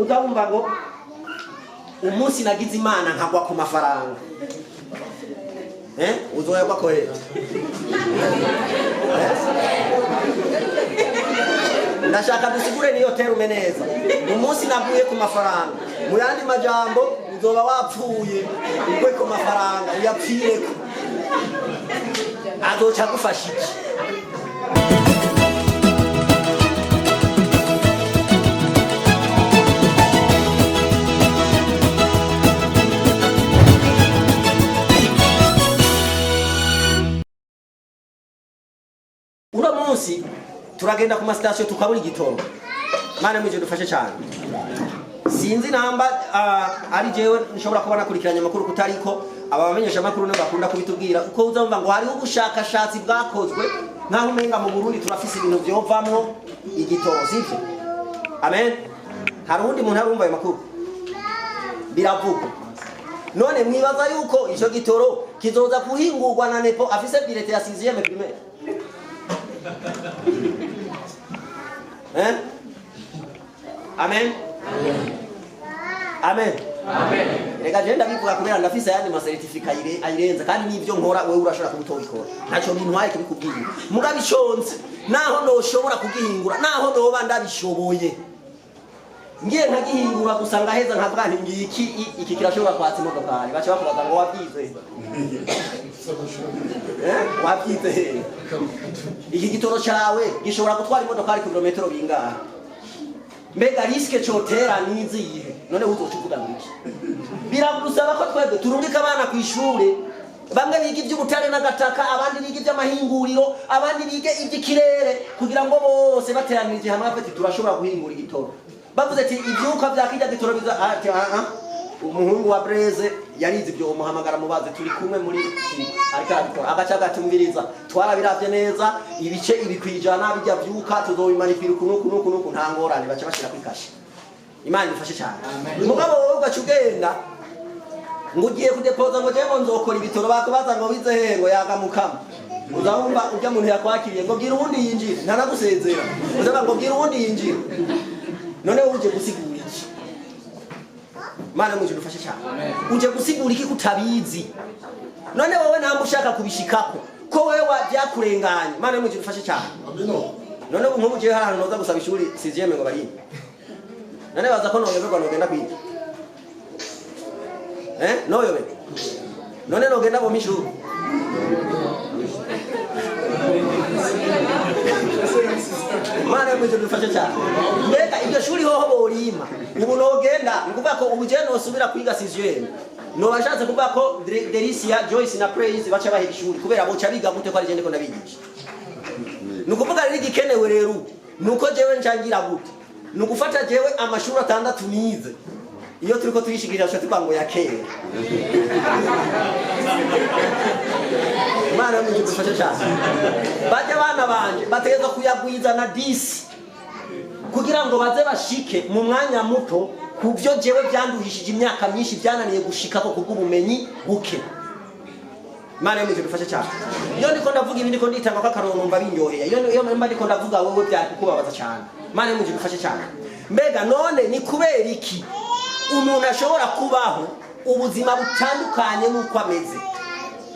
Uzabumva ngo umunsi nagize Imana nkagwa ku mafaranga, eh, uzoyagwa ko he? Eh? Ndashaka dusigure niyo terme neza. Umunsi naguye ku mafaranga, mu yandi majambo uzoba wapfuye ugwe ku mafaranga, uyapfireko, azoca agufasha iki? Uno munsi turagenda ku masitasiyo tukabura igitoro. Mana mwije dufashe cyane. Sinzi namba ari jewe nshobora kuba nakurikiranye amakuru kutariko, aba bamenyesha amakuru nibo bakunda kubitubwira, uko uzumva ngo hariho ubushakashatsi bwakozwe, nkaho umenga mu Burundi turafise ibintu vyovamwo igitoro, sivyo? Amen. Hari uwundi muntu arumva ayo makuru? Biravugwa. None mwibaza yuko ico gitoro kizoza kuhingurwa na nepo afise bulletin ya 6e primaire? Eh? Amen. Amen. Reka je ndabivuga kubera ndafise ayandi ma certificat ayirenza, kandi n'ivyo nkora wewe urashobora kubutobikora. Ntacyo bintwaye kubikubwira. Mugabo iconze, naho noshobora kugihingura, naho noba ndabishoboye, ngiye nkagihingura gusa, ngaheza nkavuga nti ngiki, iki kirashobora kwatsa imodokari, baca bakubaza ngo wabyize? Eh? Wabyize he? Iki gitoro cawe gishobora gutwara imodokari ku birometero bingahe? Mbega risque cotera nizihe? None uzoca uvuga ngo iki? Biragusaba ko twebwe turungika abana ku ishure, bamwe biga iby'ubutare n'agataka, abandi biga iby'amahinguriro, abandi bige iby'ikirere, kugira ngo bose bateranirije hamwe bafite turashobora guhingura igitoro. Bavuze ati ibyuka bya kirya gitoro biza ati ah ah, umuhungu wa Breze yarize ibyo, umuhamagara mubaze, turi kumwe muri ariko arabikora, agaca agatumviriza, twarabiravye neza, ibice ibi kwijana bijya vyuka tuzobimanipira uku nuku nuku nuku, nta ngorane, baca bashira kwikasha. Imana ifashe cyane. Mugabo wowe ugaca ugenda ngo ugiye kudepoza, ngo jewe nzokora ibitoro, bakubaza ngo wize he, ngo yagamukama, uzawumva ujya muntu yakwakiriye ngo bwira uwundi yinjire, ntanagusezera, uzavuga ngo bwira uwundi yinjire. None wowe uje gusigura iki? Mana mwije dufashe cyane. Uje gusigura iki kutabizi? None wowe ntabwo ushaka kubishikako, ko wewe byakurenganye? Mana mwije dufashe cyane. None ubu nk'ubu jewe hari ahantu noza gusaba ishuri sixième ngo barinde, none baza ko noyoberwa nogenda kwiga? Eh, noyoberwa? None nogenda bompa ishuri? Mana mwije dufashe cyane. Mbega iryo shuri hoho borima? Ubu nogenda, ni ukuvuga ko ubu jewe nosubira kwiga sixième, noba nshatse kuvuga ko Delicia, Joyce na Praise baca bahera ishuri, kubera boca biga gute ko ari je ndiko ndabigisha? Ni ukuvuga rero igikenewe rero ubu ni uko jewe ncangira gute? Ni ugufata jewe amashuri atandatu nize, iyo turiko turishikirira tuca tuvuga ngo ya kera. Imana yo mw'ijuru dufashe cyane. Bajya abana banje bategerezwa kuyagwiza na 10 kugira ngo baze bashike mu mwanya muto ku byo jewe byanduhishije imyaka myinshi, byananiye gushikako kubw'ubumenyi buke. Imana yo mw'ijuru dufashe cyane. Iyo ndiko ndavuga ibi, ndiko nditanga ko akarongo, numva binyoheye. Iyo mba ndiko ndavuga wewe byari kukubabaza cyane. Imana yo mw'ijuru dufashe cyane. Mbega none ni kubera iki umuntu ashobora kubaho ubuzima butandukanye n'uko ameze?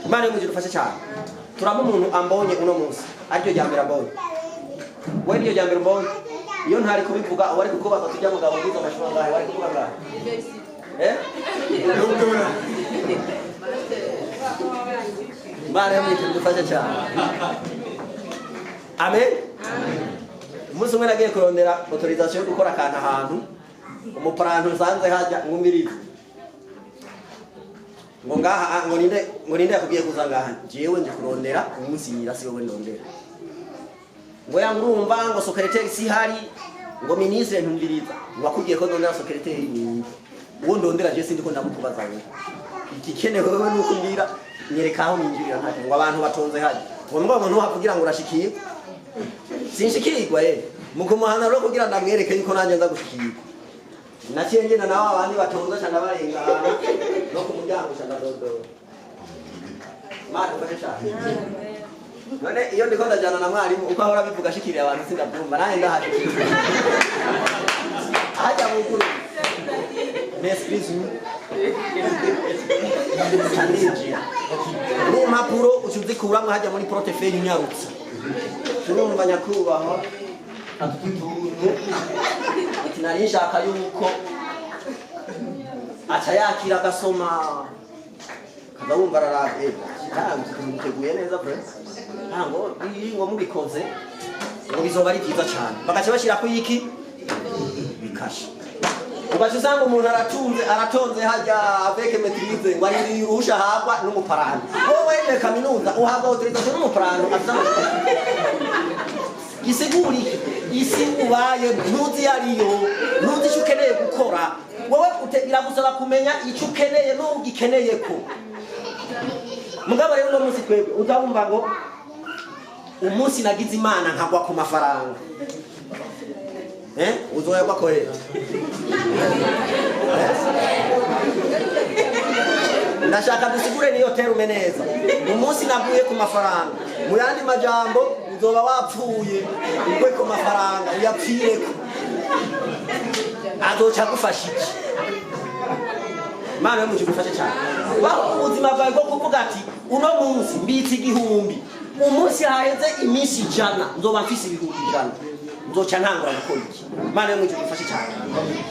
Imana yo mw'ijuru dufashe cyane. Turaba umuntu ambonye uno munsi ariryo rya mbere ambonye, we niyo rya mbere umbonye. Iyo ntari kubivuga, uwari kukubaza tujya mugabo wize amashuri angahe, wari kuvuga angahe? Eh, Imana yo mw'ijuru dufashe cyane. Amen. Umunsi umwe nagiye kurondera autorisation yo gukora akantu ahantu, umuparantu nsanze hajya ngumiriza ngo ngaha, ngo ninde yakubwiye kuza ngaha? Jewe nje kurondera umunsi nyira, si wowe ndondera. Ngo ya ngurumva ngo secrétaire si hari, ngo ministre ntumviriza, ngo akubwiye ko ndondera secrétaire ni uwo ndondera, je sindi ko ndamukubaza wewe. Igikenewe wewe nuko umbwira, nyereka aho ninjirira. Ntacyo, ngo abantu batonze hajya, ngo ntuhavugira ngo urashikirwa, sinshikirwa. Mu kumuhana rero kugira ndamwereke yuko nanjye nza gushikirwa, naciye ngenda nawe abandi batonze ca ndabarengana no ku muryango, ca ndadodora. Mana ufashe cyane. None iyo ndiko ndajana na mwarimu, uko ahora abivuga ashikiriye abantu, sindabyumva, nanjye ndahashikira. Hajya buguruye, "Excuse me", ndinjira n'impapuro uca uzikuramwo hajya muri portefeuille unyarutse. Turumva nyakubahwa ati utuntu, ati nari nshaka yuko aca yakira agasoma, kaza wumva araravye, ntabwo tumuteguye neza vrai, ntabwo iyi ngo mubikoze ngo bizoba ari byiza cyane. Bagaca bashyirako iki bikasha, ugaca usanga umuntu aratunze, aratonze hajya avec maîtrise, ngo arindiriye uruhusha ahabwa n'umuparano. Wowe wemeye kaminuza, uhabwa autorisation n'umuparano afite amategeko. Gisigura iki? Isi ubaye ntuzi iyo ariyo, ntuzi icyo ukeneye gukora wowe. Biragusaba kumenya icyo ukeneye n'ugikeneye ko. Mugabo rero uno munsi twebwe uzabumva ngo umunsi nagize Imana nkagwa ku mafaranga, eh, uzoyagwa ko he? Eh? Ndashaka dusigure niyo terme neza. Umunsi naguye ku mafaranga, mu yandi majambo uzoba wapfuye. Ugwe ku mafaranga uyapfireko, azoca agufasha iki? Imana yo mugufashe cyane. Baho ubuzima bwawe bwo kuvuga ati uno munsi mbitse 1000, umunsi haheze iminsi 100 nzoba mfise 100,000, nzoca ntangura gukora iki? Imana yo mugufashe cyane.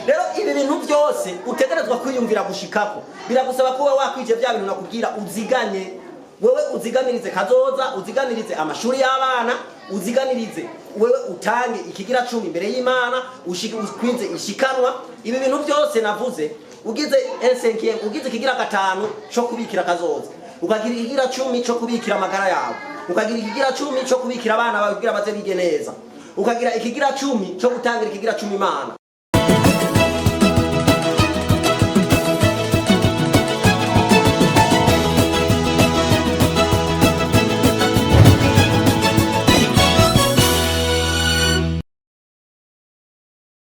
Rero ibi bintu byose utegerezwa kwiyumvira gushikako, biragusaba kuba wakwije bya bintu nakubwira. Uziganye wewe, uziganirize kazoza, uziganirize amashuri y'abana, uziganirize wewe, utange ikigira cumi imbere y'Imana, ukwize ishikanwa. Ibi bintu byose navuze, ugize un ugize ikigira gatanu cyo kubikira kazoza, ukagira ikigira cumi cyo kubikira amagara yawe, ukagira ikigira cumi cyo kubikira abana bawe kugira baze bige neza, ukagira ikigira cumi cyo gutangira ikigira cumi Imana.